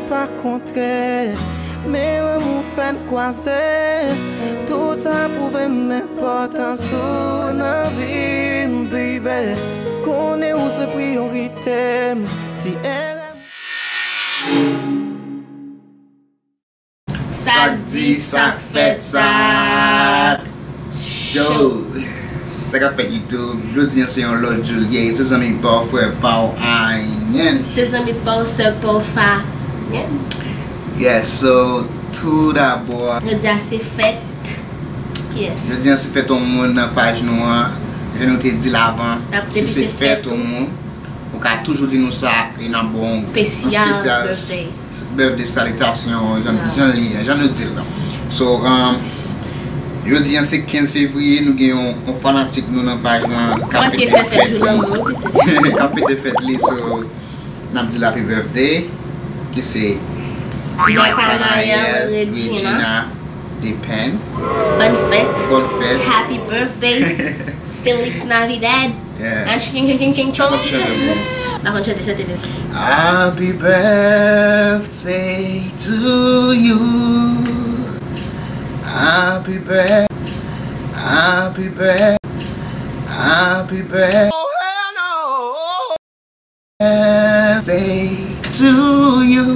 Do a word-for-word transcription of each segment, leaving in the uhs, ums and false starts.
Pa kontrè, men lanmou fè n kwaze. Tout sa pwouve m enpòtans ou nan vi m, baby. Konnen ou se priyorite m, ti erè m. Sa k di, sa k fèt, sa k cho. Sa k ap fèt YouTube, jodi a se yon lòt jou l ye. Se zanmi pa w, frè pa w, Ayen. Se zanmi pa w, sè pa w, Fayen. Yeah, so, tou dabò, jodi a se fèt. Kiyès? Jodi a se fèt yon moun nan paj nou an. Jan nou te di l avan, si se fèt yon moun, ou ka toujou di nou sa, e n ap ba w yon espesyal birthday salitasyon, jan, jan li ye, jan nou di l lan. So, um, jodi a se kenz fevriye, nou gen yon, yon fanatik nou nan paj lan k ap pete fèt li. K ap pete fèt li, so, n ap di l happy birthday, ki se Nathanael Regina Depend. Bòn fèt. Bòn fèt. Happy birthday. Feliz Navidad. Yeah. An ching, ching, ching, ching, chong. Pa konn chante, bon. Pa konn chante, chante non. Happy birthday to you. Happy birth-, happy birth-, happy birth-, birthday to you.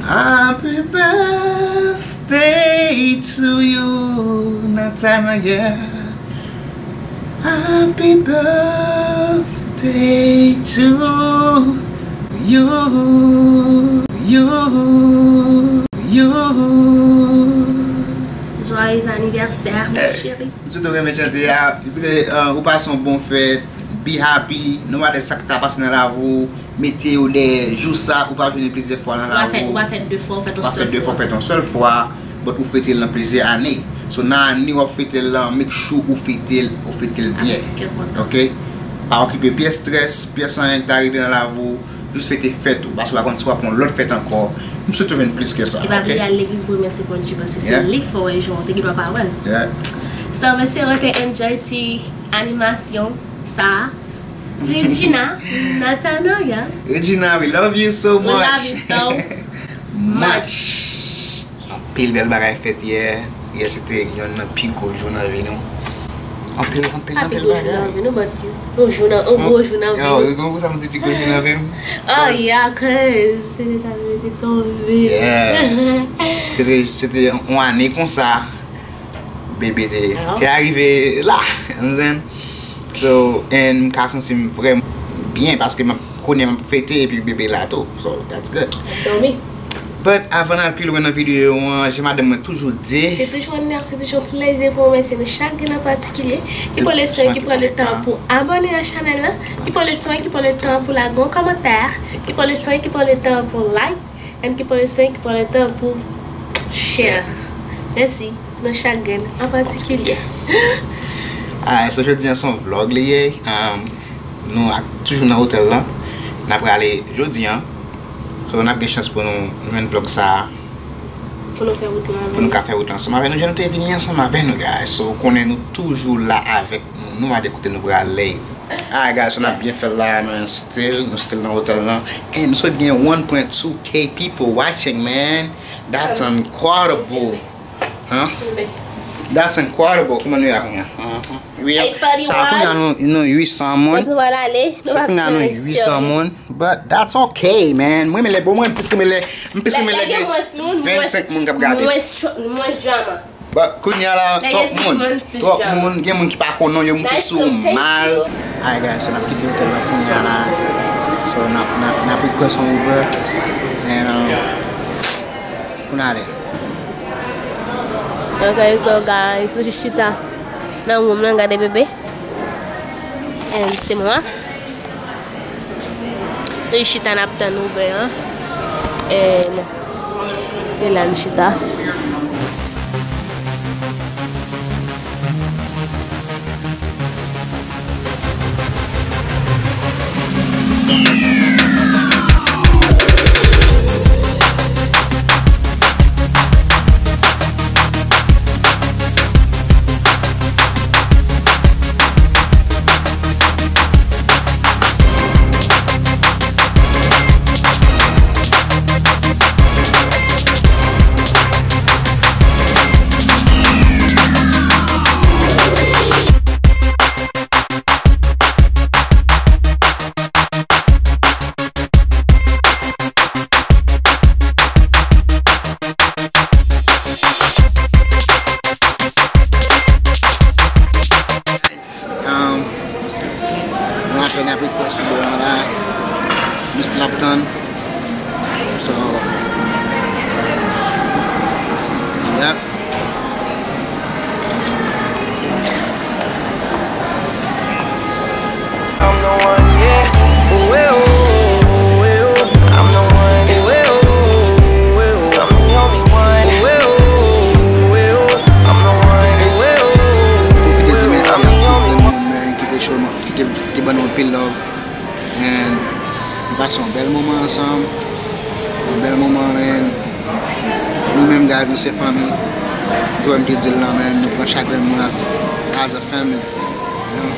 Happy birthday to you, Nathanael. Happy birthday to you, you, you. Joyeux anniversaire, mon chéri. M swete w renmen chante a, m swete, euh, ou pase yon bon fèt, be happy, no matter sa k ta pase nan lavi w, mete yo dèyè jou sa, ou va jwenn li plizyè fwa nan lavi w. Ou va fè, ou va fè de fwa, ou fè yon sèl fwa. Ou va fè de fwa, ou fè yon sèl fwa, but ou fete l nan plizyè ane. So, nan ane w ap fete l lan, make sure ou fete l, ou fete l byen. Avèk kè kontan. Ok? Pa okipe pyès strès, pyès anyen ki ta rive nan lavi w, jis fete fèt ou, paske w pa konn si w ap yon lòt fèt ankò. M swete w jwenn plis ke sa, ok? E pa bliye al legliz pou remèsye Bondye, paske se li k fè w wè jou an, ou te gen dwa pa wè l. Yeah. So, mesye, mwen te enjoy ti animasyon sa. Regina, Nathanael. Regina, we love you so much. We love you so much. Anpil bèl bagay fèt yè. Yè se te yonn nan pi gwo jou nan vi nou. Anpil, anpil, anpil bagay. Pa pi gwo jou nan vi nou, but yon jou nan, yon gwo jou nan vi nou. Yo, ou konprann sa m di pi gwo jou nan vi m? Oh, yeah, cause se te sa nou te tonbe. Yeah. Se te, se te yon ane konsa. Bebe te, te arive la, you know what I'm saying? So, and m ka santi m vrèman byen paske m ap, kounye a m ap fete epi bebe la tou. So, that's good. Ap dòmi. But, avan n al pi lwen nan videyo an, jan madanm mwen toujou di. Se toujou onè, se toujou yon plezi pou mwen remèsye nou chak grenn an patikilye ki pran le swen, ki pran le tan pou abòne a chanèl la, ki pran le swen, ki pran le tan pou lage yon kòmantè, ki pran le swen, ki pran le tan pou like. And ki pran le swen, ki pran le tan pou share. Mèsi nan chak grenn an patikilye. Alright, so jodi an se yon vlog li ye. Um, nou ak, toujou nan otèl lan. N ap prale jodi an. So, n ap gen chans pou nou jwenn vlog sa a. Pou nou fè wout lan avè nou. Pou nou ka fè wout lan ansanm avè nou. Jan nou te vini ansanm avè nou, guys. So, ou konnen nou toujou la avèk nou. Nou va de kote nou prale. Alright, guys, so n ap byen fè l la, man. Still, nou still nan otèl lan. And nou sot gen one point two K people watching, man. That's incredible. Huh? That's incredible. Kòman nou ye la kounye a? Uh-huh. Wi, sa kounye a nou, nou uit san moun. So kounye a nou uit san moun. But that's okay, man. Mwen, men lè bon, mwen plis renmen lè, m plis renmen lè gen vennsenk moun k ap gade. Mwens drama. But kounye a la, twòp moun, twòp moun, gen moun ki pa konn non yo, moute sou mal. Alright, guys, so n ap kite otèl la kounye a la. So, n ap, n ap, n ap request on Uber. And, um, pou n ale. Ok, so, guys, nou jis chita nan room nan, gade bebe. And se mwen. Nou chita, n ap tann Uber an. And se la n chita. Nou still ap tann. So, yeah. I'm the one, yeah. Ooh, eh, oh, ooh, eh, oh. I'm the one, ooh, eh, oh, ooh, eh, oh. I'm the only one. Ooh, eh, oh, ooh, eh, oh. I'm the one, ooh, eh, oh, ooh, eh, oh. Pwofite di mèsi a tout moun, man, ki te show, ki te, ki te ban nou anpil love. And nou pase yon bèl moman ansanm. Yon bèl moman, man. Nou menm, guys, nou se fanmi. Jan m te di l lan, man, nou pran chak grenn moun as, as a family, you know?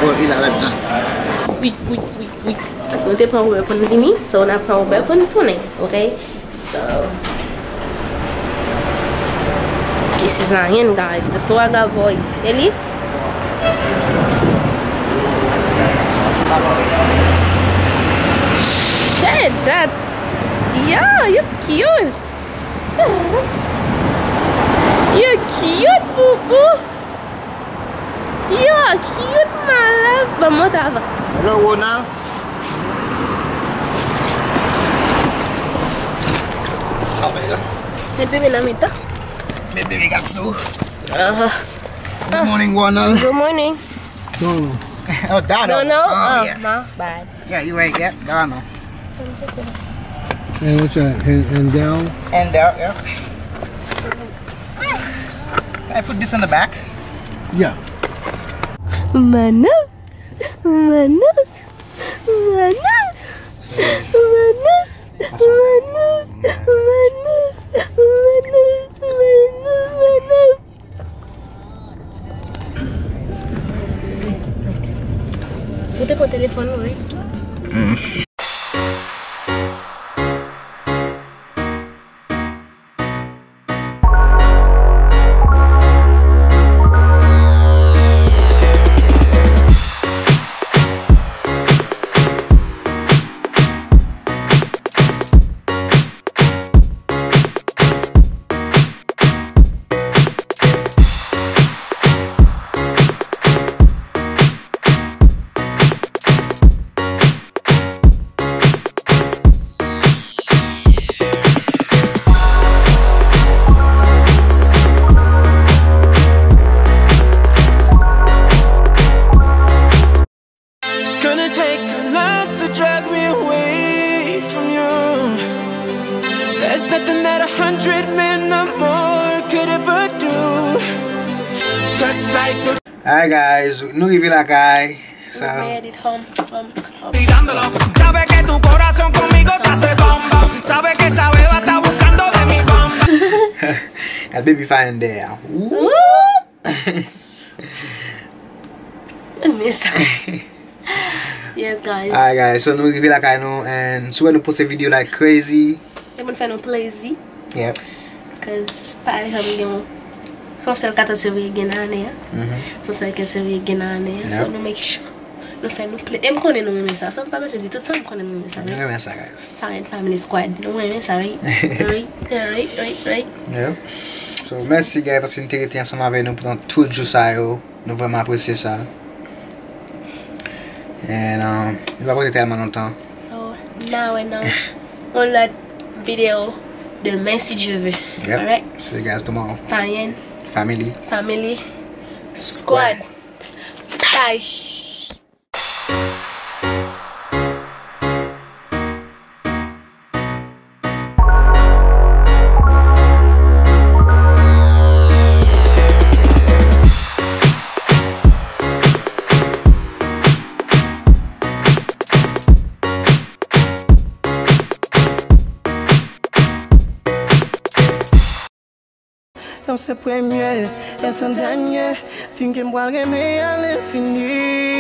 Oh, li la, bèb, ah. Wi, wi, wi, wi. Nou te pran Uber pou n vini, so n ap pran Uber pou n tounen, ok? So, this is Nayan, guys. The Swaga boy. E li? Shit, that. Yo, you cute. You cute, boo boo. Yo, cute, my love. Ban m monte avan. Hello, Ronald. Met bebe nan mitan. Met bebe gad sou. Aha. Good morning, Ronald. Good morning. Dono. Oh, Dono. Dono? Oh, oh, yeah. My bad. Yeah, you right. Yeah, Dono. And what's that? And, and down? And down, yeah. Can I put this in the back? Yeah. Mana? Mana? Mana? Mana? Mana? Ou te pran telefòn ou, wi. It's gonna take a lot to drag me away from you. There's nothing that a hundred men or more could ever do. Just like the Alright, guys, nou rive lakay. Sa. We made it home, home, home. Y dándolo. Sabe que tu corazón conmigo te hace bom, bom. Sabe que esa beba está buscando de mi bom, bom. El baby fire in there. Woo! Men sa. Yes, guys. Alright, guys, so nou rive lakay nou, and si w wè nou poste video like crazy. Depi nou fè nou plezi. Yep. 'Cause pa janm gen yon, se yon sèl katòz fevriye gen nan ane a. Mhm. Se yon sèl kenz fevriye gen nan ane a. So, yep, nou make sure nou fè nou plezi. E m konnen nou renmen sa. So, m pa bezwen di tout sa, m konnen nou renmen sa, right? Nou renmen sa, guys. Fire and Family Squad. Nou renmen sa, right? Right, right, right, right. Yep. So, mèsi, guys, paske nou te rete ansanm avè nou pandan tout jou sa yo. Nou vrèman apresye sa. And, um, nou pa pote tèlman lontan. So, n a wè nan yon lòt videyo demen, si Dye vle. Yep. Alright? See you guys tomorrow. Payen. Family. Family. Squad. Squad. Bye. Yo se premye, yo se dènye. Fi m ke m pral renmen a lenfini.